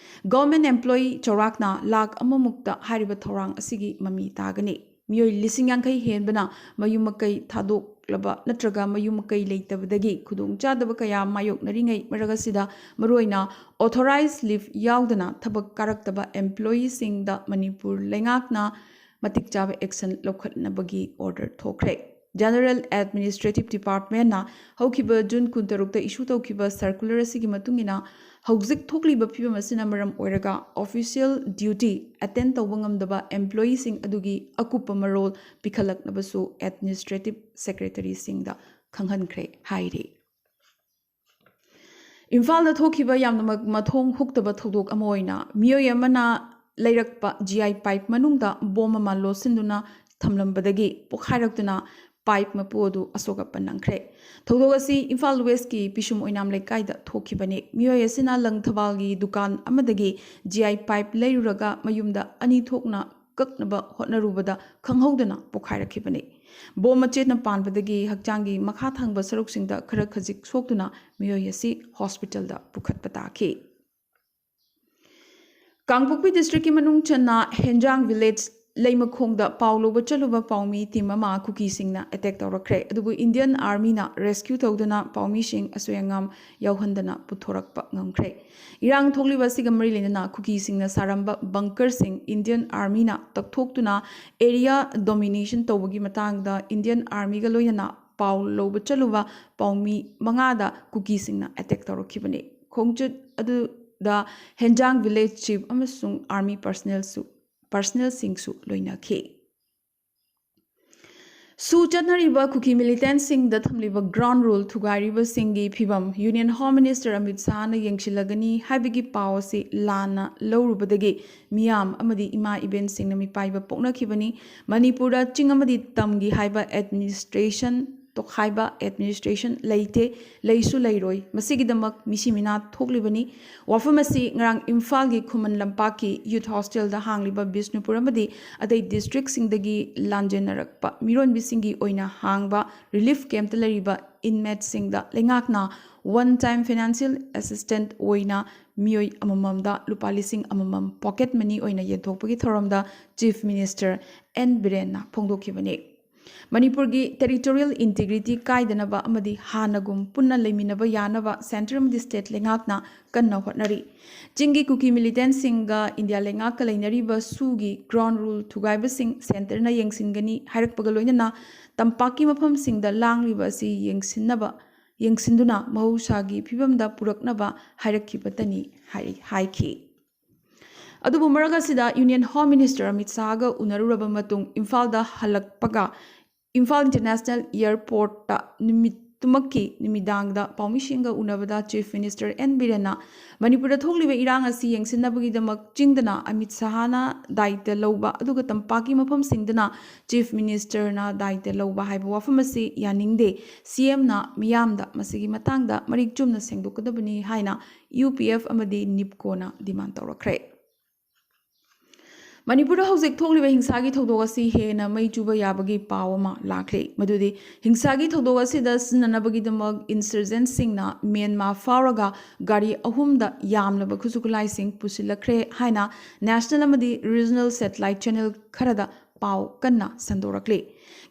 Government employee ꯆꯥꯎꯔꯥꯛꯅ ꯂꯥꯈ ꯑꯃꯃꯨꯛꯇ ꯍꯥꯏꯔꯤꯕ ꯊꯧꯔꯥꯡ ꯑꯁꯤꯒꯤ ꯃꯃꯤ ꯇꯥꯒꯅꯤ꯫ ꯃꯤꯑꯣꯏ ꯂꯤꯁꯤꯡ ꯌꯥꯡꯈꯩ ꯍꯦꯟꯕꯅ ꯃꯌꯨꯝ ꯃꯀꯩ ꯊꯥꯗꯣꯛꯂꯕ ꯅꯠꯇ꯭ꯔꯒ ꯃꯌꯨꯝ ꯃꯀꯩ ꯂꯩꯇꯕꯗꯒꯤ ꯈꯨꯗꯣꯡꯆꯥꯗꯕ ꯀꯌꯥ ꯃꯥꯌꯣꯛꯅꯔꯤꯉꯩ ꯃꯔꯛ ꯑꯁꯤꯗ ꯃꯔꯨꯑꯣꯏꯅ authorized leave ꯌꯥꯎꯗꯅ ꯊꯕꯛ ꯀꯥꯔꯛꯇꯕ employeeꯁꯤꯡꯗ ꯃꯅꯤꯄꯨꯔ ꯂꯩꯉꯥꯛꯅ ꯃꯇꯤꯛ ꯆꯥꯕ action ꯂꯧꯈꯠꯅꯕꯒꯤ order ꯊꯣꯛꯈ꯭ꯔꯦ꯫ General Administrative Departmentꯅ ꯍꯧꯈꯤꯕ June ꯀꯨꯟꯇꯔꯨꯛꯇ issue ꯇꯧꯈꯤꯕ circular ꯑꯁꯤꯒꯤ ꯃꯇꯨꯡ ꯏꯟꯅ, ꯍꯧꯖꯤꯛ ꯊꯣꯛꯂꯤꯕ ꯐꯤꯕꯝ ꯑꯁꯤꯅ ꯃꯔꯝ ꯑꯣꯏꯔꯒ official duty attend ꯇꯧꯕ ꯉꯝꯗꯕ employeeꯁꯤꯡ ꯑꯗꯨꯒꯤ ꯑꯀꯨꯞꯄ ꯃꯔꯣꯜ ꯄꯤꯈꯠꯂꯛꯅꯕꯁꯨ administrative secretaryꯁꯤꯡꯗ ꯈꯪꯍꯟꯈ꯭ꯔꯦ ꯍꯥꯏꯔꯤ꯫ ꯏꯝꯐꯥꯜꯗ ꯊꯣꯛꯈꯤꯕ ꯌꯥꯝꯅꯃꯛ ꯃꯊꯣꯡ ꯍꯨꯛꯇꯕ ꯊꯧꯗꯣꯛ ꯑꯃ ꯑꯣꯏꯅ ꯃꯤꯑꯣꯏ ꯑꯃꯅ ꯂꯩꯔꯛꯄ G I pipe ꯃꯅꯨꯡꯗ bomb ꯑꯃ ꯂꯣꯠꯁꯤꯟꯗꯨꯅ ꯊꯝꯂꯝꯕꯗꯒꯤ ꯄꯣꯈꯥꯏꯔꯛꯇꯨꯅ ꯄꯥꯏꯞ ꯃꯄꯨ ꯑꯗꯨ ꯑꯁꯣꯛ ꯑꯄꯟ ꯅꯪꯈ꯭ꯔꯦ꯫ ꯊꯧꯗꯣꯛ ꯑꯁꯤ ꯏꯝꯐꯥꯜ ꯋꯦꯁꯀꯤ ꯄꯤꯁꯨꯝ ꯑꯣꯏꯅꯥꯝ ꯂꯩꯀꯥꯏꯗ ꯊꯣꯛꯈꯤꯕꯅꯤ꯫ ꯃꯤꯑꯣꯏ ꯑꯁꯤꯅ ꯂꯪꯊꯕꯥꯜꯒꯤ ꯗꯨꯀꯥꯟ ꯑꯃꯗꯒꯤ ꯖꯤ ꯑꯥꯏ ꯄꯥꯏꯞ ꯂꯩꯔꯨꯔꯒ ꯃꯌꯨꯝꯗ ꯑꯅꯤ ꯊꯣꯛꯅ ꯀꯛꯅꯕ ꯍꯣꯠꯅꯔꯨꯕꯗ ꯈꯪꯍꯧꯗꯅ ꯄꯣꯈꯥꯏꯔꯛꯈꯤꯕꯅꯤ꯫ ꯕꯣꯝ ꯃꯆꯦꯠꯅ ꯄꯥꯟꯕꯗꯒꯤ ꯍꯛꯆꯥꯡꯒꯤ ꯃꯈꯥ ꯊꯪꯕ ꯁꯔꯨꯛꯁꯤꯡꯗ ꯈꯔ ꯈꯖꯤꯛ ꯁꯣꯛꯇꯨꯅ ꯃꯤꯑꯣꯏ ꯑꯁꯤ ꯍꯣꯁꯄꯤꯇꯥꯜꯗ ꯄꯨꯈꯠꯄ ꯇꯥꯈꯤ꯫ ꯀꯥꯡꯄꯣꯛꯄꯤ ꯗꯤꯁꯇ꯭ꯔꯤꯛꯀꯤ ꯃꯅꯨꯡ ꯆꯟꯅ ꯍꯦꯟꯖꯥꯡ ꯚꯤꯂꯦꯖ ꯂꯩꯃꯈꯣꯡꯗ ꯄꯥꯎ ꯂꯧꯕ ꯆꯠꯂꯨꯕ ꯄꯥꯎꯃꯤ ꯇꯤꯝ ꯑꯃ ꯀꯨꯀꯤꯁꯤꯡꯅ ꯑꯦꯇꯦꯛ ꯇꯧꯔꯛꯈ꯭ꯔꯦ꯫ ꯑꯗꯨꯕꯨ ꯏꯟꯗꯤꯌꯟ ꯑꯥꯔꯃꯤꯅ ꯔꯦꯁꯀ꯭ꯌꯨ ꯇꯧꯗꯨꯅ ꯄꯥꯎꯃꯤꯁꯤꯡ ꯑꯁꯣꯏ ꯑꯉꯥꯝ ꯌꯥꯎꯍꯟꯗꯅ ꯄꯨꯊꯣꯔꯛꯄ ꯉꯝꯈ꯭ꯔꯦ꯫ ꯏꯔꯥꯡ ꯊꯣꯛꯂꯤꯕ ꯑꯁꯤꯒ ꯃꯔꯤ ꯂꯩꯅꯅ ꯀꯨꯀꯤꯁꯤꯡꯅ ꯁꯥꯔꯝꯕ ꯕꯪꯀꯔꯁꯤꯡ ꯏꯟꯗꯤꯌꯟ ꯑꯥꯔꯃꯤꯅ ꯇꯛꯊꯣꯛꯇꯨꯅ ꯑꯦꯔꯤꯌꯥ ꯗꯣꯃꯤꯅꯦꯁꯟ ꯇꯧꯕꯒꯤ ꯃꯇꯥꯡꯗ ꯏꯟꯗꯤꯌꯟ ꯑꯥꯔꯃꯤꯒ ꯂꯣꯏꯅꯅ ꯄꯥꯎ ꯂꯧꯕ ꯆꯠꯂꯨꯕ ꯄꯥꯎꯃꯤ ꯃꯉꯥꯗ ꯀꯨꯀꯤꯁꯤꯡꯅ ꯑꯦꯇꯦꯛ ꯇꯧꯔꯛꯈꯤꯕꯅꯤ꯫ ꯈꯣꯡꯆꯠ ꯑꯗꯨꯗ ꯍꯦꯟꯖꯥꯡ ꯚꯤꯂꯦꯖ ꯆꯤꯐ ꯑꯃꯁꯨꯡ ꯑꯥꯔꯃꯤ ꯄꯔꯁꯅꯦꯜꯁꯨ ꯄꯔꯁꯅꯦꯜꯁꯤꯡꯁꯨ ꯂꯣꯏꯅꯈꯤ꯫ ꯁꯨ ꯆꯠꯅꯔꯤꯕ ꯀꯨꯀꯤ ꯃꯤꯂꯤꯇꯦꯟꯠꯁꯤꯡꯗ ꯊꯝꯂꯤꯕ ꯒ꯭ꯔꯥꯎꯟ ꯔꯨꯜ ꯊꯨꯒꯥꯏꯔꯤꯕꯁꯤꯡꯒꯤ ꯐꯤꯕꯝ ꯌꯨꯅꯤꯌꯟ ꯍꯣꯝ ꯃꯤꯅꯤꯁꯇꯔ ꯑꯃꯤꯠ ꯁꯥꯍꯅ ꯌꯦꯡꯁꯤꯜꯂꯒꯅꯤ ꯍꯥꯏꯕꯒꯤ ꯄꯥꯎ ꯑꯁꯤ ꯂꯥꯟꯅ ꯂꯧꯔꯨꯕꯗꯒꯤ ꯃꯤꯌꯥꯝ ꯑꯃꯗꯤ ꯏꯃꯥ ꯏꯕꯦꯟꯁꯤꯡꯅ ꯃꯤꯄꯥꯏꯕ ꯄꯣꯛꯅꯈꯤꯕꯅꯤ꯫ ꯃꯅꯤꯄꯨꯔꯗ ꯆꯤꯡ ꯑꯃꯗꯤ ꯇꯝꯒꯤ ꯍꯥꯏꯕ ꯑꯦꯗꯃꯤꯅꯤꯁꯇ꯭ꯔꯦꯁꯟ ꯇꯣꯈꯥꯏꯕ ꯑꯦꯗꯃꯤꯅꯤꯁꯇ꯭ꯔꯦꯁꯟ ꯂꯩꯇꯦ, ꯂꯩꯁꯨ ꯂꯩꯔꯣꯏ꯫ ꯃꯁꯤꯒꯤꯗꯃꯛ ꯃꯤꯁꯤ ꯃꯤꯅꯥ ꯊꯣꯛꯂꯤꯕꯅꯤ꯫ ꯋꯥꯐꯝ ꯑꯁꯤ ꯉꯔꯥꯡ ꯏꯝꯐꯥꯜꯒꯤ ꯈꯨꯃꯟ ꯂꯝꯄꯥꯛꯀꯤ ꯌꯨꯊ ꯍꯣꯁꯇꯦꯜꯗ ꯍꯥꯡꯂꯤꯕ ꯕꯤꯁꯅꯨꯄꯨꯔ ꯑꯃꯗꯤ ꯑꯇꯩ ꯗꯤꯁꯇ꯭ꯔꯤꯛꯁꯤꯡꯗꯒꯤ ꯂꯥꯟꯖꯦꯟꯅꯔꯛꯄ ꯃꯤꯔꯣꯟꯕꯤꯁꯤꯡꯒꯤ ꯑꯣꯏꯅ ꯍꯥꯡꯕ ꯔꯤꯂꯤꯐ ꯀꯦꯝꯞꯇ ꯂꯩꯔꯤꯕ ꯏꯟꯃꯦꯠꯁꯤꯡꯗ ꯂꯩꯉꯥꯛꯅ ꯋꯥꯟ ꯇꯥꯏꯝ ꯐꯥꯏꯅꯥꯟꯁꯤꯌꯦꯜ ꯑꯦꯁꯤꯁꯇꯦꯟꯠ ꯑꯣꯏꯅ ꯃꯤꯑꯣꯏ ꯑꯃꯃꯝꯗ ꯂꯨꯄꯥ ꯂꯤꯁꯤꯡ ꯑꯃꯃꯝ ꯄꯣꯀꯦꯠ ꯃꯅꯤ ꯑꯣꯏꯅ ꯌꯦꯟꯊꯣꯛꯄꯒꯤ ꯊꯧꯔꯝꯗ ꯆꯤꯐ ꯃꯤꯅꯤꯁꯇꯔ ꯑꯦꯟ ꯕꯤꯔꯦꯟꯅ ꯐꯣꯡꯗꯣꯛꯈꯤꯕꯅꯤ꯫ ꯃꯅꯤꯄꯨꯔꯒꯤ ꯇꯦꯔꯤꯇꯣꯔꯤꯌꯦꯜ ꯏꯟꯇꯤꯒ꯭ꯔꯤꯇꯤ ꯀꯥꯏꯗꯅꯕ ꯑꯃꯗꯤ ꯍꯥꯟꯅꯒꯨꯝ ꯄꯨꯟꯅ ꯂꯩꯃꯤꯟꯅꯕ ꯌꯥꯅꯕ ꯁꯦꯟꯇꯔ ꯑꯃꯗꯤ ꯁ꯭ꯇꯦꯠ ꯂꯩꯉꯥꯛꯅ ꯀꯟꯅ ꯍꯣꯠꯅꯔꯤ꯫ ꯆꯤꯡꯒꯤ ꯀꯨꯀꯤ ꯃꯤꯂꯤꯇꯦꯟꯠꯁꯤꯡꯒ ꯏꯟꯗꯤꯌꯥ ꯂꯩꯉꯥꯛꯀ ꯂꯩꯅꯔꯤꯕ ꯁꯨꯒꯤ ꯒ꯭ꯔꯥꯎꯟ ꯔꯨꯜ ꯊꯨꯒꯥꯏꯕꯁꯤꯡ ꯁꯦꯟꯇꯔꯅ ꯌꯦꯡꯁꯤꯟꯒꯅꯤ ꯍꯥꯏꯔꯛꯄꯒ ꯂꯣꯏꯅꯅ ꯇꯝꯄꯥꯛꯀꯤ ꯃꯐꯝꯁꯤꯡꯗ ꯂꯥꯡꯂꯤꯕ ꯑꯁꯤ ꯌꯦꯡꯁꯤꯟꯅꯕ, ꯌꯦꯡꯁꯤꯟꯗꯨꯅ ꯃꯍꯧꯁꯥꯒꯤ ꯐꯤꯕꯝꯗ ꯄꯨꯔꯛꯅꯕ ꯍꯥꯏꯔꯛꯈꯤꯕꯇꯅꯤ ꯍꯥꯏ-, ꯍꯥꯏꯈꯤ꯫ ꯑꯗꯨꯕꯨ ꯃꯔꯛ ꯑꯁꯤꯗ ꯌꯨꯅꯤꯌꯟ ꯍꯣꯝ ꯃꯤꯅꯤꯁꯇꯔ ꯑꯃꯤꯠ ꯁꯥꯍꯒ ꯎꯅꯔꯨꯔꯕ ꯃꯇꯨꯡ ꯏꯝꯐꯥꯜꯗ ꯍꯜꯂꯛꯄꯒ ꯏꯝꯐꯥꯜ ꯏꯟꯇꯔꯅꯦꯁꯅꯦꯜ ꯑꯦꯌꯔꯄꯣꯔꯠꯇ ꯅꯨꯃꯤꯠ ꯇꯨꯃꯛꯀꯤ ꯅꯨꯃꯤꯗꯥꯡꯗ ꯄꯥꯎꯃꯤꯁꯤꯡꯒ ꯎꯅꯕꯗ Chief Minister N Birenꯅ ꯃꯅꯤꯄꯨꯔꯗ ꯊꯣꯛꯂꯤꯕ ꯏꯔꯥꯡ ꯑꯁꯤ ꯌꯦꯡꯁꯤꯟꯅꯕꯒꯤꯗꯃꯛ ꯆꯤꯡꯗꯅ ꯑꯃꯤꯠ ꯁꯍꯥꯅ ꯗꯥꯌꯤꯠꯇ ꯂꯧꯕ, ꯑꯗꯨꯒ ꯇꯝꯄꯥꯛꯀꯤ ꯃꯐꯝꯁꯤꯡꯗꯅ Chief Ministerꯅ ꯗꯥꯌꯤꯠꯇ ꯂꯧꯕ ꯍꯥꯏꯕ ꯋꯥꯐꯝ ꯑꯁꯤ ꯌꯥꯅꯤꯡꯗꯦ꯫ CMꯅ ꯃꯤꯌꯥꯝꯗ ꯃꯁꯤꯒꯤ ꯃꯇꯥꯡꯗ ꯃꯔꯤꯛ ꯆꯨꯝꯅ ꯁꯦꯡꯗꯣꯛꯀꯗꯕꯅꯤ ꯍꯥꯏꯅ UPF ꯑꯃꯗꯤ NEEPCOꯅ demand ꯇꯧꯔꯛꯈ꯭ꯔꯦ꯫ ꯃꯅꯤꯄꯨꯔꯗ ꯍꯧꯖꯤꯛ ꯊꯣꯛꯂꯤꯕ ꯍꯤꯡꯁꯥꯒꯤ ꯊꯧꯗꯣꯛ ꯑꯁꯤ ꯍꯦꯟꯅ ꯃꯩ ꯆꯨꯕ ꯌꯥꯕꯒꯤ ꯄꯥꯎ ꯑꯃ ꯂꯥꯛꯂꯤ꯫ ꯃꯗꯨꯗꯤ ꯍꯤꯡꯁꯥꯒꯤ ꯊꯧꯗꯣꯛ ꯑꯁꯤꯗ ꯁꯤꯖꯤꯟꯅꯅꯕꯒꯤꯗꯃꯛ insurgentꯁꯤꯡꯅ ꯃ꯭ꯌꯥꯟꯃꯥꯔ ꯐꯥꯎꯔꯒ ꯒꯥꯔꯤ ꯑꯍꯨꯝꯗ ꯌꯥꯝꯂꯕ ꯈꯨꯠꯁꯨ ꯈꯨꯠꯂꯥꯏꯁꯤꯡ ꯄꯨꯁꯤꯜꯂꯛꯈ꯭ꯔꯦ ꯍꯥꯏꯅ national ꯑꯃꯗꯤ regional satellite channel ꯈꯔꯗ ꯄꯥꯎ ꯀꯟꯅ ꯁꯟꯗꯣꯔꯛꯂꯤ꯫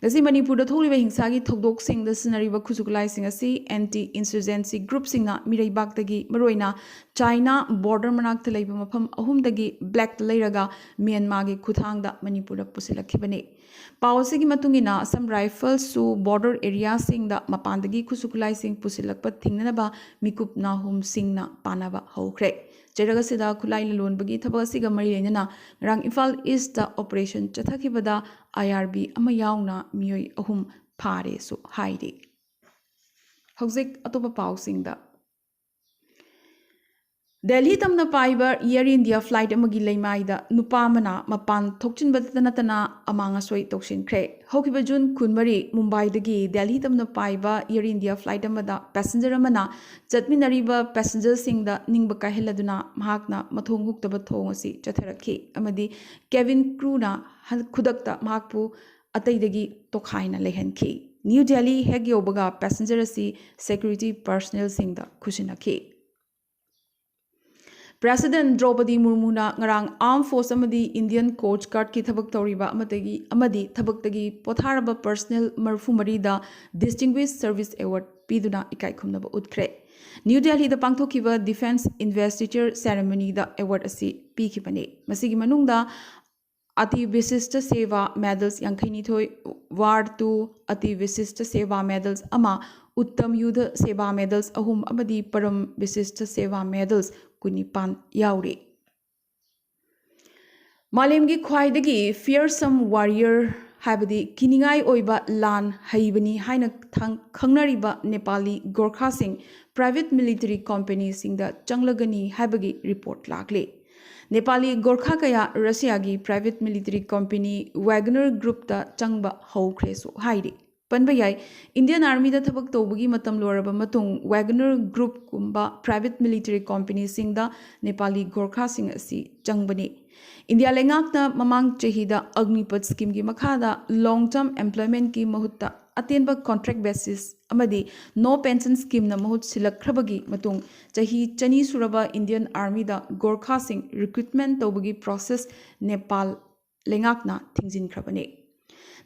ꯉꯁꯤ ꯃꯅꯤꯄꯨꯔꯗ ꯊꯣꯛꯂꯤꯕ ꯍꯤꯡꯁꯥꯒꯤ ꯊꯧꯗꯣꯛꯁꯤꯡꯗ ꯁꯤꯖꯤꯟꯅꯔꯤꯕ ꯈꯨꯠꯁꯨ ꯈꯨꯠꯂꯥꯏꯁꯤꯡ ꯑꯁꯤ anti insurgency groupꯁꯤꯡꯅ ꯃꯤꯔꯩꯕꯥꯛꯇꯒꯤ, ꯃꯔꯨꯑꯣꯏꯅ China border ꯃꯅꯥꯛꯇ ꯂꯩꯕ ꯃꯐꯝ ꯑꯍꯨꯝꯗꯒꯤ blackꯇ ꯂꯩꯔꯒ ꯃ꯭ꯌꯥꯟꯃꯥꯔꯒꯤ ꯈꯨꯠꯊꯥꯡꯗ ꯃꯅꯤꯄꯨꯔꯗ ꯄꯨꯁꯤꯜꯂꯛꯈꯤꯕꯅꯤ꯫ ꯄꯥꯎ ꯑꯁꯤꯒꯤ ꯃꯇꯨꯡ ꯏꯟꯅ, Assam Riflesꯁꯨ border areaꯁꯤꯡꯗ ꯃꯄꯥꯟꯗꯒꯤ ꯈꯨꯠꯁꯨ ꯈꯨꯠꯂꯥꯏꯁꯤꯡ ꯄꯨꯁꯤꯜꯂꯛꯄ ꯊꯤꯡꯅꯅꯕ ꯃꯤꯀꯨꯞ ꯅꯥꯍꯨꯝꯁꯤꯡꯅ ꯄꯥꯅꯕ ꯍꯧꯈ꯭ꯔꯦ꯫ ꯆꯩꯔꯛ ꯑꯁꯤꯗ ꯈꯨꯠꯂꯥꯏ ꯂꯂꯣꯟꯕꯒꯤ ꯊꯕꯛ ꯑꯁꯤꯒ ꯃꯔꯤ ꯂꯩꯅꯅ ꯉꯔꯥꯡ ꯏꯝꯐꯥꯜ Eastꯇ operation ꯆꯠꯊꯈꯤꯕꯗ IRB ꯑꯃ ꯌꯥꯎꯅ ꯃꯤꯑꯣꯏ ꯑꯍꯨꯝ ꯐꯥꯔꯦꯁꯨ ꯍꯥꯏꯔꯤ꯫ ꯍꯧꯖꯤꯛ ꯑꯇꯣꯞꯄ ꯄꯥꯎꯁꯤꯡꯗ꯫ ꯗꯦꯜꯍꯤ ꯇꯝꯅ ꯄꯥꯏꯕ Air India flight ꯑꯃꯒꯤ ꯂꯩꯃꯥꯏꯗ ꯅꯨꯄꯥ ꯑꯃꯅ ꯃꯄꯥꯟ ꯊꯣꯛꯆꯤꯟꯕꯗꯇ ꯅꯠꯇꯅ ꯑꯃꯥꯡ ꯑꯁꯣꯏ ꯇꯧꯁꯤꯟꯈ꯭ꯔꯦ꯫ ꯍꯧꯈꯤꯕ June ꯀꯨꯟꯃꯔꯤ ꯃꯨꯝꯕꯥꯏꯗꯒꯤ ꯗꯦꯜꯍꯤ ꯇꯝꯅ ꯄꯥꯏꯕ Air India flight ꯑꯃꯗ passenger ꯑꯃꯅ ꯆꯠꯃꯤꯟꯅꯔꯤꯕ passengerꯁꯤꯡꯗ ꯅꯤꯡꯕ ꯀꯥꯏꯍꯜꯂꯗꯨꯅ ꯃꯍꯥꯛꯅ ꯃꯊꯣꯡ ꯍꯨꯛꯇꯕ ꯊꯣꯡ ꯑꯁꯤ ꯆꯠꯊꯔꯛꯈꯤ ꯑꯃꯗꯤ cabin crewꯅ ꯍꯟ-, ꯈꯨꯗꯛꯇ ꯃꯍꯥꯛꯄꯨ ꯑꯇꯩꯗꯒꯤ ꯇꯣꯈꯥꯏꯅ ꯂꯩꯍꯟꯈꯤ꯫ ꯅ꯭ꯌꯨ ꯗꯦꯜꯍꯤ ꯍꯦꯛ ꯌꯧꯕꯒ passenger ꯑꯁꯤ security personnelꯁꯤꯡꯗ ꯈꯨꯠꯁꯤꯟꯅꯈꯤ꯫ President ꯗ꯭ꯔꯧꯄꯗꯤ ꯃꯨꯔꯃꯨꯅ ꯉꯔꯥꯡ Armed Force ꯑꯃꯗꯤ Indian Coast Guardꯀꯤ ꯊꯕꯛ ꯇꯧꯔꯤꯕ ꯑꯃꯗꯒꯤ, ꯑꯃꯗꯤ ꯊꯕꯛꯇꯒꯤ ꯄꯣꯊꯥꯔꯕ personnel ꯃꯔꯤꯐꯨ ꯃꯔꯤꯗ Distinguished Service Award ꯄꯤꯗꯨꯅ ꯏꯀꯥꯏ ꯈꯨꯝꯅꯕ ꯎꯠꯈ꯭ꯔꯦ꯫ ꯅ꯭ꯌꯨ ꯗꯦꯜꯍꯤꯗ ꯄꯥꯡꯊꯣꯛꯈꯤꯕ Defence Investiture Ceremonyꯗ award ꯑꯁꯤ ꯄꯤꯈꯤꯕꯅꯤ꯫ ꯃꯁꯤꯒꯤ ꯃꯅꯨꯡꯗ ꯑꯇꯤ ꯕꯤꯁꯤꯁꯇ ꯁꯦꯕꯥ medals ꯌꯥꯡꯈꯩꯅꯤꯊꯣꯏ, War two ꯑꯇꯤ ꯕꯤꯁꯤꯁꯇ ꯁꯦꯕꯥ medals ꯑꯃ, ꯎꯠꯇꯝ ꯌꯨꯙ ꯁꯦꯕꯥ medals ꯑꯍꯨꯝ ꯑꯃꯗꯤ ꯄꯔꯝ ꯕꯤꯁꯤꯁꯇ ꯁꯦꯕꯥ medals ꯀꯨꯟꯅꯤꯄꯥꯟ ꯌꯥꯎꯔꯤ꯫ ꯃꯥꯂꯦꯝꯒꯤ ꯈ꯭ꯋꯥꯏꯗꯒꯤ fearsome warrior ꯍꯥꯏꯕꯗꯤ ꯀꯤꯅꯤꯡꯉꯥꯏ ꯑꯣꯏꯕ ꯂꯥꯟ ꯍꯩꯕꯅꯤ ꯍꯥꯏꯅ ꯊꯪ- ꯈꯪꯅꯔꯤꯕ ꯅꯦꯄꯥꯂꯤ ꯒꯣꯔꯈꯥꯁꯤꯡ private military companyꯁꯤꯡꯗ ꯆꯪꯂꯒꯅꯤ ꯍꯥꯏꯕꯒꯤ ꯔꯤꯄꯣꯔꯠ ꯂꯥꯛꯂꯤ꯫ ꯅꯦꯄꯥꯂꯤ ꯒꯣꯔꯈꯥ ꯀꯌꯥ ꯔꯁꯤꯌꯥꯒꯤ private military company Wagner Groupꯇ ꯆꯪꯕ ꯍꯧꯈ꯭ꯔꯦꯁꯨ ꯍꯥꯏꯔꯤ꯫ ꯄꯟꯕ ꯌꯥꯏ, ꯏꯟꯗꯤꯌꯟ ꯑꯥꯔꯃꯤꯗ ꯊꯕꯛ ꯇꯧꯕꯒꯤ ꯃꯇꯝ ꯂꯣꯏꯔꯕ ꯃꯇꯨꯡ Wagner Groupꯀꯨꯝꯕ private military companyꯁꯤꯡꯗ ꯅꯦꯄꯥꯂꯤ ꯒꯣꯔꯈꯥꯁꯤꯡ ꯑꯁꯤ ꯆꯪꯕꯅꯤ꯫ ꯏꯟꯗꯤꯌꯥ ꯂꯩꯉꯥꯛꯅ ꯃꯃꯥꯡ ꯆꯍꯤꯗ ꯑꯒꯅꯤꯄꯊ schemeꯒꯤ ꯃꯈꯥꯗ long term employmentꯀꯤ ꯃꯍꯨꯠꯇ ꯑꯇꯦꯟꯕ contract basis ꯑꯃꯗꯤ no pension schemeꯅ ꯃꯍꯨꯠ ꯁꯤꯜꯂꯛꯈ꯭ꯔꯕꯒꯤ ꯃꯇꯨꯡ ꯆꯍꯤ ꯆꯅꯤ ꯁꯨꯔꯕ ꯏꯟꯗꯤꯌꯟ ꯑꯥꯔꯃꯤꯗ ꯒꯣꯔꯈꯥꯁꯤꯡ recruitment ꯇꯧꯕꯒꯤ process ꯅꯦꯄꯥꯜ ꯂꯩꯉꯥꯛꯅ ꯊꯤꯡꯖꯤꯟꯈ꯭ꯔꯕꯅꯤ꯫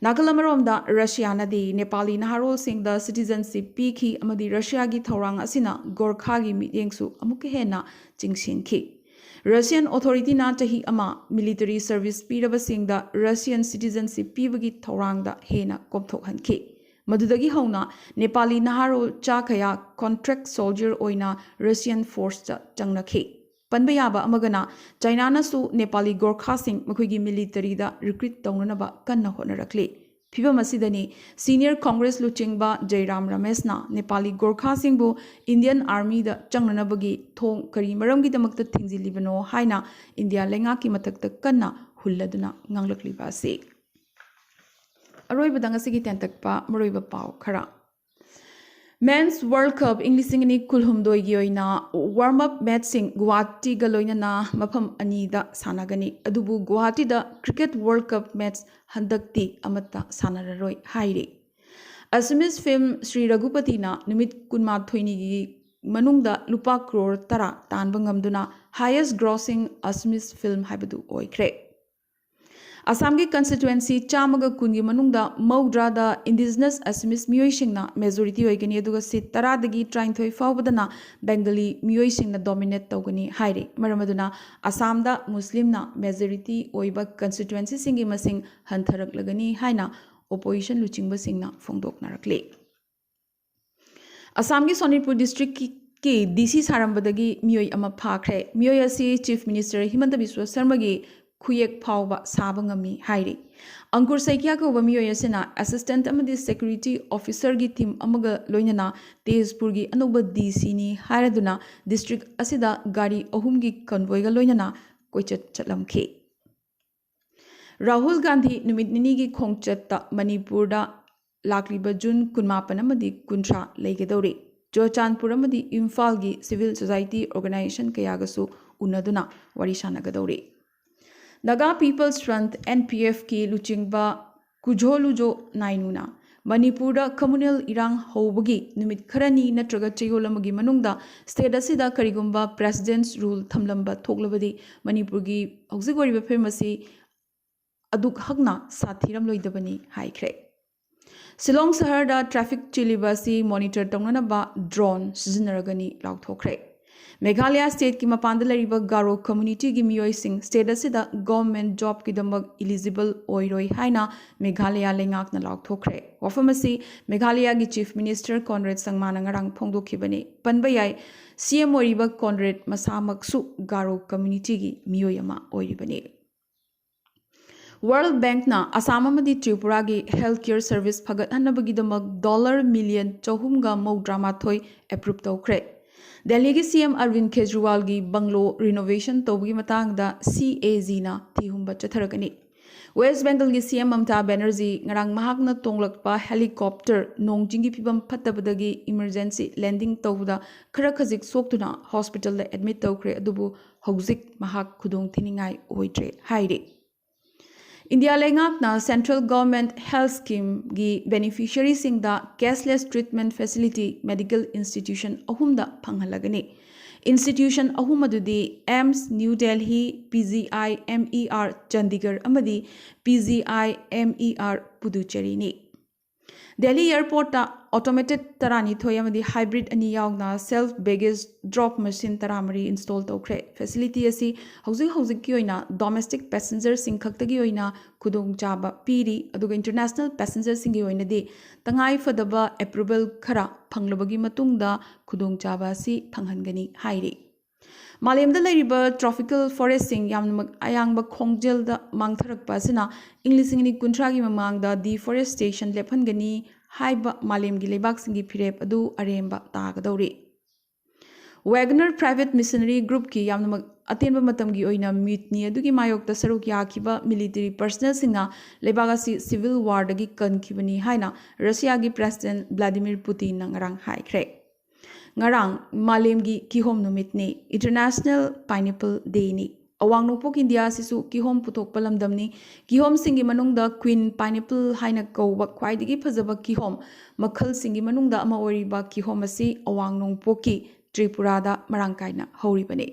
ꯅꯥꯀꯜ ꯑꯃꯔꯣꯝꯗ ꯔꯁꯤꯌꯥꯅꯗꯤ ꯅꯦꯄꯥꯂꯤ ꯅꯍꯥꯔꯣꯜꯁꯤꯡꯗ citizenship ꯄꯤꯈꯤ ꯑꯃꯗꯤ ꯔꯁꯤꯌꯥꯒꯤ ꯊꯧꯔꯥꯡ ꯑꯁꯤꯅ ꯒꯣꯔꯈꯥꯒꯤ ꯃꯤꯠꯌꯦꯡꯁꯨ ꯑꯃꯨꯛꯀ ꯍꯦꯟꯅ ꯆꯤꯡꯁꯤꯟꯈꯤ꯫ Russian authorityꯅ ꯆꯍꯤ ꯑꯃ military service ꯄꯤꯔꯕꯁꯤꯡꯗ Russian citizenship ꯄꯤꯕꯒꯤ ꯊꯧꯔꯥꯡꯗ ꯍꯦꯟꯅ ꯀꯣꯝꯊꯣꯛꯍꯟꯈꯤ꯫ ꯃꯗꯨꯗꯒꯤ ꯍꯧꯅ ꯅꯦꯄꯥꯂꯤ ꯅꯍꯥꯔꯣꯜ ꯆꯥ ꯀꯌꯥ contract soldier ꯑꯣꯏꯅ Russian forceꯇ ꯆꯪꯅꯈꯤ꯫ ꯄꯟꯕ ꯌꯥꯕ ꯑꯃꯒꯅ, ꯆꯥꯏꯅꯥꯅꯁꯨ ꯅꯦꯄꯥꯂꯤ ꯒꯣꯔꯈꯥꯁꯤꯡ ꯃꯈꯣꯏꯒꯤ militaryꯗ recruit ꯇꯧꯅꯅꯕ ꯀꯟꯅ ꯍꯣꯠꯅꯔꯛꯂꯤ꯫ ꯐꯤꯚꯝ ꯑꯁꯤꯗꯅꯤ senior Congress ꯂꯨꯆꯤꯡꯕ ꯖꯩꯔꯥꯝ ꯔꯃꯦꯁꯅ ꯅꯦꯄꯥꯂꯤ ꯒꯣꯔꯈꯥꯁꯤꯡꯕꯨ ꯏꯟꯗꯤꯌꯟ ꯑꯥꯔꯃꯤꯗ ꯆꯪꯅꯅꯕꯒꯤ ꯊꯣꯡ ꯀꯔꯤ ꯃꯔꯝꯒꯤꯗꯃꯛꯇ ꯊꯤꯡꯖꯤꯜꯂꯤꯕꯅꯣ ꯍꯥꯏꯅ ꯏꯟꯗꯤꯌꯥ ꯂꯩꯉꯥꯛꯀꯤ ꯃꯊꯛꯇ ꯀꯟꯅ ꯍꯨꯜꯂꯗꯨꯅ ꯉꯥꯡꯂꯛꯂꯤꯕ ꯑꯁꯤ꯫ ꯑꯔꯣꯏꯕꯗ ꯉꯁꯤꯒꯤ ꯇꯦꯟꯇꯛꯄ ꯃꯔꯨꯑꯣꯏꯕ ꯄꯥꯎ ꯈꯔ꯫ Men's World Cup ꯏꯪ ꯂꯤꯁꯤꯡ ꯑꯅꯤ ꯀꯨꯟꯍꯨꯝꯗꯣꯏꯒꯤ ꯑꯣꯏꯅ warm up matchꯁꯤꯡ ꯒꯨꯋꯥꯍꯥꯇꯤꯒ ꯂꯣꯏꯅꯅ ꯃꯐꯝ ꯑꯅꯤꯗ ꯁꯥꯟꯅꯒꯅꯤ꯫ ꯑꯗꯨꯕꯨ ꯒꯨꯋꯥꯍꯥꯇꯤꯗ cricket World Cup match ꯍꯟꯗꯛꯇꯤ ꯑꯃꯠꯇ ꯁꯥꯟꯅꯔꯔꯣꯏ ꯍꯥꯏꯔꯤ꯫ Assamese film ꯁ꯭ꯔꯤ ꯔꯘꯨꯄꯇꯤꯅ ꯅꯨꯃꯤꯠ ꯀꯨꯟꯃꯥꯊꯣꯏꯅꯤꯒꯤ ꯃꯅꯨꯡꯗ ꯂꯨꯄꯥ ꯀ꯭ꯔꯣꯔ ꯇꯔꯥ ꯇꯥꯟꯕ ꯉꯝꯗꯨꯅ highest grossing Assamese film ꯍꯥꯏꯕꯗꯨ ꯑꯣꯏꯈ꯭ꯔꯦ꯫ ꯑꯁꯥꯝꯒꯤ constituency ꯆꯥꯝꯃꯒ ꯀꯨꯟꯒꯤ ꯃꯅꯨꯡꯗ ꯃꯧꯗ꯭ꯔꯥꯗ indigenous Assamese ꯃꯤꯑꯣꯏꯁꯤꯡꯅ majority ꯑꯣꯏꯒꯅꯤ, ꯑꯗꯨꯒ seat ꯇꯔꯥꯗꯒꯤ ꯇꯔꯥꯅꯤꯊꯣꯏ ꯐꯥꯎꯕꯗꯅ Bengali ꯃꯤꯑꯣꯏꯁꯤꯡꯅ dominate ꯇꯧꯒꯅꯤ ꯍꯥꯏꯔꯤ꯫ ꯃꯔꯝ ꯑꯗꯨꯅ ꯑꯁꯥꯝꯗ ꯃꯨꯁꯂꯤꯝꯅ majority ꯑꯣꯏꯕ constituencyꯁꯤꯡꯒꯤ ꯃꯁꯤꯡ ꯍꯟꯊꯔꯛꯂꯒꯅꯤ ꯍꯥꯏꯅ opposition ꯂꯨꯆꯤꯡꯕꯁꯤꯡꯅ ꯐꯣꯡꯗꯣꯛꯅꯔꯛꯂꯤ꯫ ꯑꯁꯥꯝꯒꯤ ꯁꯣꯅꯤꯠꯄꯨꯔ districtꯀꯤ DC ꯁꯥꯔꯝꯕꯗꯒꯤ ꯃꯤꯑꯣꯏ ꯑꯃ ꯐꯥꯈ꯭ꯔꯦ꯫ ꯃꯤꯑꯣꯏ ꯑꯁꯤ Chief Minister ꯍꯤꯃꯟꯇ ꯕꯤꯁ꯭ꯋ ꯁꯔꯃꯒꯤ ꯈꯨꯌꯦꯛ ꯐꯥꯎꯕ ꯁꯥꯕ ꯉꯝꯃꯤ ꯍꯥꯏꯔꯤ꯫ ꯑꯪꯀꯨꯔ ꯁꯩꯀ꯭ꯌꯥ ꯀꯧꯕ ꯃꯤꯑꯣꯏ ꯑꯁꯤꯅ assistant ꯑꯃꯗꯤ security officerꯒꯤ team ꯑꯃꯒ ꯂꯣꯏꯅꯅ ꯇꯦꯖꯄꯨꯔꯒꯤ ꯑꯅꯧꯕ DCꯅꯤ ꯍꯥꯏꯔꯗꯨꯅ district ꯑꯁꯤꯗ ꯒꯥꯔꯤ ꯑꯍꯨꯝꯒꯤ convoyꯒ ꯂꯣꯏꯅꯅ ꯀꯣꯏꯆꯠ ꯆꯠꯂꯝꯈꯤ꯫ ꯔꯥꯍꯨꯜ ꯒꯥꯟꯙꯤ ꯅꯨꯃꯤꯠ ꯅꯤꯅꯤꯒꯤ ꯈꯣꯡꯆꯠꯇ ꯃꯅꯤꯄꯨꯔꯗ ꯂꯥꯛꯂꯤꯕ ꯖꯨꯟ ꯀꯨꯟꯃꯥꯄꯟ ꯑꯃꯗꯤ ꯀꯨꯟꯊ꯭ꯔꯥ ꯂꯩꯒꯗꯧꯔꯤ꯫ ꯆꯨꯔꯆꯥꯟꯄꯨꯔ ꯑꯃꯗꯤ ꯏꯝꯐꯥꯜꯒꯤ civil society organization ꯀꯌꯥꯒꯁꯨ ꯎꯅꯗꯨꯅ ꯋꯥꯔꯤ ꯁꯥꯟꯅꯒꯗꯧꯔꯤ꯫ Naga People's Front, NPFꯀꯤ ꯂꯨꯆꯤꯡꯕ ꯀꯨꯖꯣ ꯂꯨꯖꯣ ꯅꯥꯏꯅꯨꯅ ꯃꯅꯤꯄꯨꯔꯗ communal ꯏꯔꯥꯡ ꯍꯧꯕꯒꯤ ꯅꯨꯃꯤꯠ ꯈꯔꯅꯤ ꯅꯠꯇ꯭ꯔꯒ ꯆꯌꯣꯜ ꯑꯃꯒꯤ ꯃꯅꯨꯡꯗ state ꯑꯁꯤꯗ ꯀꯔꯤꯒꯨꯝꯕ President's Rule ꯊꯝꯂꯝꯕ ꯊꯣꯛꯂꯕꯗꯤ ꯃꯅꯤꯄꯨꯔꯒꯤ ꯍꯧꯖꯤꯛ ꯑꯣꯏꯔꯤꯕ ꯐꯤꯕꯝ ꯑꯁꯤ ꯑꯗꯨꯛ ꯍꯛꯅ ꯁꯥꯊꯤꯔꯝꯂꯣꯏꯗꯕꯅꯤ ꯍꯥꯏꯈ꯭ꯔꯦ꯫ ꯁꯤꯂꯣꯡ ꯁꯍꯔꯗ traffic ꯆꯤꯜꯂꯤꯕ ꯑꯁꯤ monitor ꯇꯧꯅꯅꯕ drone ꯁꯤꯖꯤꯟꯅꯔꯒꯅꯤ ꯂꯥꯎꯊꯣꯛꯈ꯭ꯔꯦ꯫ ꯃꯦꯘꯥꯂꯌꯥ stateꯀꯤ ꯃꯄꯥꯟꯗ ꯂꯩꯔꯤꯕ ꯒꯥꯔꯣ communityꯒꯤ ꯃꯤꯑꯣꯏꯁꯤꯡ state ꯑꯁꯤꯗ government jobꯀꯤꯗꯃꯛ eligible ꯑꯣꯏꯔꯣꯏ ꯍꯥꯏꯅ ꯃꯦꯘꯥꯂꯌꯥ ꯂꯩꯉꯥꯛꯅ ꯂꯥꯎꯊꯣꯛꯈ꯭ꯔꯦ꯫ ꯋꯥꯐꯝ ꯑꯁꯤ ꯃꯦꯘꯥꯂꯌꯥꯒꯤ Chief Minister Conrad ꯁꯪꯃꯥꯅ ꯉꯔꯥꯡ ꯐꯣꯡꯗꯣꯛꯈꯤꯕꯅꯤ꯫ ꯄꯟꯕ ꯌꯥꯏ, CM ꯑꯣꯏꯔꯤꯕ Conrad ꯃꯁꯥꯃꯛꯁꯨ ꯒꯥꯔꯣ communityꯒꯤ ꯃꯤꯑꯣꯏ ꯑꯃ ꯑꯣꯏꯔꯤꯕꯅꯤ꯫ World Bankꯅ ꯑꯁꯥꯝ ꯑꯃꯗꯤ ꯇ꯭ꯔꯤꯄꯨꯔꯥꯒꯤ health care service ꯐꯒꯠꯍꯟꯅꯕꯒꯤꯗꯃꯛ dollar million ꯆꯍꯨꯝꯒ ꯃꯧꯗ꯭ꯔꯥ ꯃꯥꯊꯣꯏ approve ꯇꯧꯈ꯭ꯔꯦ꯫ ꯗꯦꯜꯂꯤꯒꯤ CM ꯑꯔꯕꯤꯟ ꯀꯦꯖ꯭ꯔꯤꯋꯥꯜꯒꯤ bungalow renovation ꯇꯧꯕꯒꯤ ꯃꯇꯥꯡꯗ CAGꯅ ꯊꯤꯍꯨꯝꯕ ꯆꯠꯊꯔꯒꯅꯤ꯫ West Bengalꯒꯤ CM ꯃꯃꯇꯥ ꯕꯦꯅꯔꯖꯤ ꯉꯔꯥꯡ ꯃꯍꯥꯛꯅ ꯇꯣꯡꯂꯛꯄ helicopter ꯅꯣꯡ ꯆꯤꯡꯒꯤ ꯐꯤꯕꯝ ꯐꯠꯇꯕꯗꯒꯤ emergency landing ꯇꯧꯕꯗ ꯈꯔ ꯈꯖꯤꯛ ꯁꯣꯛꯇꯨꯅ hospitalꯗ admit ꯇꯧꯈ꯭ꯔꯦ, ꯑꯗꯨꯕꯨ ꯍꯧꯖꯤꯛ ꯃꯍꯥꯛ ꯈꯨꯗꯣꯡ ꯊꯤꯅꯤꯡꯉꯥꯏ ꯑꯣꯏꯗ꯭ꯔꯦ ꯍꯥꯏꯔꯤ꯫ ꯏꯟꯗꯤꯌꯥ ꯂꯩꯉꯥꯛꯅ central government health schemeꯒꯤ beneficiaryꯁꯤꯡꯗ cashless treatment facility medical institution ꯑꯍꯨꯝꯗ ꯐꯪꯍꯜꯂꯒꯅꯤ꯫ Institution ꯑꯍꯨꯝ ꯑꯗꯨꯗꯤ AIIMS New Delhi, PGIMER Chandigarh ꯑꯃꯗꯤ PGIMER Puducherryꯅꯤ꯫ ꯗꯦꯜꯂꯤ airportꯇ automated ꯇꯔꯥꯅꯤꯊꯣꯏ ꯑꯃꯗꯤ hybrid ꯑꯅꯤ ꯌꯥꯎꯅ self baggage drop machine ꯇꯔꯥꯃꯔꯤ install ꯇꯧꯈ꯭ꯔꯦ꯫ Facility ꯑꯁꯤ ꯍꯧꯖꯤꯛ ꯍꯧꯖꯤꯛꯀꯤ ꯑꯣꯏꯅ domestic passengerꯁꯤꯡ ꯈꯛꯇꯒꯤ ꯑꯣꯏꯅ ꯈꯨꯗꯣꯡꯆꯥꯕ ꯄꯤꯔꯤ, ꯑꯗꯨꯒ international passengerꯁꯤꯡꯒꯤ ꯑꯣꯏꯅꯗꯤ ꯇꯉꯥꯏ ꯐꯗꯕ approval ꯈꯔ ꯐꯪꯂꯕꯒꯤ ꯃꯇꯨꯡꯗ ꯈꯨꯗꯣꯡꯆꯥꯕ ꯑꯁꯤ ꯐꯪꯍꯟꯒꯅꯤ ꯍꯥꯏꯔꯤ꯫ ꯃꯥꯂꯦꯝꯗ ꯂꯩꯔꯤꯕ tropical forestꯁꯤꯡ ꯌꯥꯝꯅꯃꯛ ꯑꯌꯥꯡꯕ ꯈꯣꯡꯖꯦꯜꯗ ꯃꯥꯡꯊꯔꯛꯄ ꯑꯁꯤꯅ ꯏꯪ ꯂꯤꯁꯤꯡ ꯑꯅꯤ ꯀꯨꯟꯊ꯭ꯔꯥꯒꯤ ꯃꯃꯥꯡꯗ deforestation ꯂꯦꯞꯍꯟꯒꯅꯤ ꯍꯥꯏꯕ ꯃꯥꯂꯦꯝꯒꯤ ꯂꯩꯕꯥꯛꯁꯤꯡꯒꯤ ꯐꯤꯔꯦꯞ ꯑꯗꯨ ꯑꯔꯦꯝꯕ ꯇꯥꯒꯗꯧꯔꯤ꯫ Wagner private mercenary groupꯀꯤ ꯌꯥꯝꯅꯃꯛ ꯑꯇꯦꯟꯕ ꯃꯇꯝꯒꯤ ꯑꯣꯏꯅ mutiny ꯑꯗꯨꯒꯤ ꯃꯥꯌꯣꯛꯇ ꯁꯔꯨꯛ ꯌꯥꯈꯤꯕ military personnelꯁꯤꯡꯅ ꯂꯩꯕꯥꯛ ꯑꯁꯤ civil warꯗꯒꯤ ꯀꯟꯈꯤꯕꯅꯤ ꯍꯥꯏꯅ ꯔꯁꯤꯌꯥꯒꯤ President Vladimir Putinꯅ ꯉꯔꯥꯡ ꯍꯥꯏꯈ꯭ꯔꯦ꯫ ꯉꯔꯥꯡ ꯃꯥꯂꯦꯝꯒꯤ ꯀꯤꯍꯣꯝ ꯅꯨꯃꯤꯠꯅꯤ, International Pineapple Dayꯅꯤ꯫ ꯑꯋꯥꯡ ꯅꯣꯡꯄꯣꯛ ꯏꯟꯗꯤꯌꯥ ꯑꯁꯤꯁꯨ ꯀꯤꯍꯣꯝ ꯄꯨꯊꯣꯛꯄ ꯂꯝꯗꯝꯅꯤ꯫ ꯀꯤꯍꯣꯝꯁꯤꯡꯒꯤ ꯃꯅꯨꯡꯗ queen pineapple ꯍꯥꯏꯅ ꯀꯧꯕ ꯈ꯭ꯋꯥꯏꯗꯒꯤ ꯐꯖꯕ ꯀꯤꯍꯣꯝ ꯃꯈꯜꯁꯤꯡꯒꯤ ꯃꯅꯨꯡꯗ ꯑꯃ ꯑꯣꯏꯔꯤꯕ ꯀꯤꯍꯣꯝ ꯑꯁꯤ ꯑꯋꯥꯡ ꯅꯣꯡꯄꯣꯛꯀꯤ ꯇ꯭ꯔꯤꯄꯨꯔꯥꯗ ꯃꯔꯥꯡ ꯀꯥꯏꯅ ꯍꯧꯔꯤꯕꯅꯤ꯫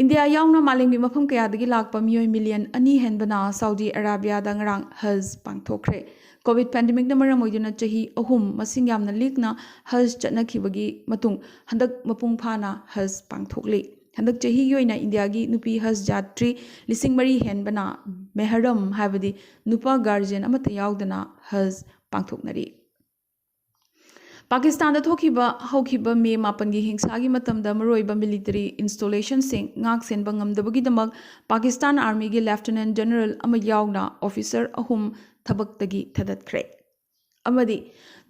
ꯏꯟꯗꯤꯌꯥ ꯌꯥꯎꯅ ꯃꯥꯂꯦꯝꯒꯤ ꯃꯐꯝ ꯀꯌꯥꯗꯒꯤ ꯂꯥꯛꯄ ꯃꯤꯑꯣꯏ million ꯑꯅꯤ ꯍꯦꯟꯕꯅ ꯁꯥꯎꯗꯤ ꯑꯔꯥꯕꯤꯌꯥꯗ ꯉꯔꯥꯡ ꯍꯖ ꯄꯥꯡꯊꯣꯛꯈ꯭ꯔꯦ꯫ Covid pandemicꯅ ꯃꯔꯝ ꯑꯣꯏꯗꯨꯅ ꯆꯍꯤ ꯑꯍꯨꯝ ꯃꯁꯤꯡ ꯌꯥꯝꯅ ꯂꯤꯛꯅ ꯍꯖ ꯆꯠꯅꯈꯤꯕꯒꯤ ꯃꯇꯨꯡ ꯍꯟꯗꯛ ꯃꯄꯨꯡ ꯐꯥꯅ ꯍꯖ ꯄꯥꯡꯊꯣꯛꯂꯤ꯫ ꯍꯟꯗꯛ ꯆꯍꯤꯒꯤ ꯑꯣꯏꯅ ꯏꯟꯗꯤꯌꯥꯒꯤ ꯅꯨꯄꯤ ꯍꯖ ꯖꯥꯇ꯭ꯔꯤ ꯂꯤꯁꯤꯡ ꯃꯔꯤ ꯍꯦꯟꯕꯅ ꯃꯦꯍꯔꯝ ꯍꯥꯏꯕꯗꯤ ꯅꯨꯄꯥ guardian ꯑꯃꯠꯇ ꯌꯥꯎꯗꯅ ꯍꯖ ꯄꯥꯡꯊꯣꯛꯅꯔꯤ꯫ ꯄꯥꯀꯤꯁꯇꯥꯟꯗ ꯊꯣꯛꯈꯤꯕ ꯍꯧꯈꯤꯕ ꯃꯦ ꯃꯥꯄꯟꯒꯤ ꯍꯤꯡꯁꯥꯒꯤ ꯃꯇꯝꯗ ꯃꯔꯨꯑꯣꯏꯕ military installationꯁꯤꯡ ꯉꯥꯛ ꯁꯦꯟꯕ ꯉꯝꯗꯕꯒꯤꯗꯃꯛ ꯄꯥꯀꯤꯁꯇꯥꯟ Armyꯒꯤ Lieutenant General ꯑꯃ ꯌꯥꯎꯅ officer ꯑꯍꯨꯝ ꯊꯕꯛꯇꯒꯤ ꯊꯥꯗꯠꯈ꯭ꯔꯦ꯫ ꯑꯃꯗꯤ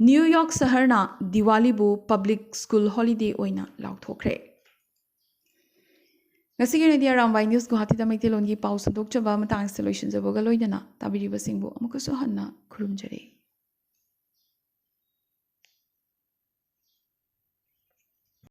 ꯅ꯭ꯌꯨ ꯌꯣꯔꯛ ꯁꯍꯔꯅ ꯗꯤꯋꯥꯂꯤꯕꯨ public school holiday ꯑꯣꯏꯅ ꯂꯥꯎꯊꯣꯛꯈ꯭ꯔꯦ꯫ ꯉꯁꯤꯒꯤ ꯑꯣꯏꯅꯗꯤ ꯑꯔꯥꯝꯕꯥꯏ News ꯒꯨꯋꯥꯍꯥꯇꯤꯗ ꯃꯩꯇꯩꯂꯣꯟꯒꯤ ꯄꯥꯎ ꯁꯟꯗꯣꯛꯆꯕ ꯃꯇꯥꯡꯁꯤꯗ ꯂꯣꯏꯁꯤꯟꯖꯕꯒ ꯂꯣꯏꯅꯅ ꯇꯥꯕꯤꯔꯤꯕꯁꯤꯡꯕꯨ ꯑꯃꯨꯛꯀꯁꯨ ꯍꯟꯅ ꯈꯨꯔꯨꯝꯖꯔꯤ꯫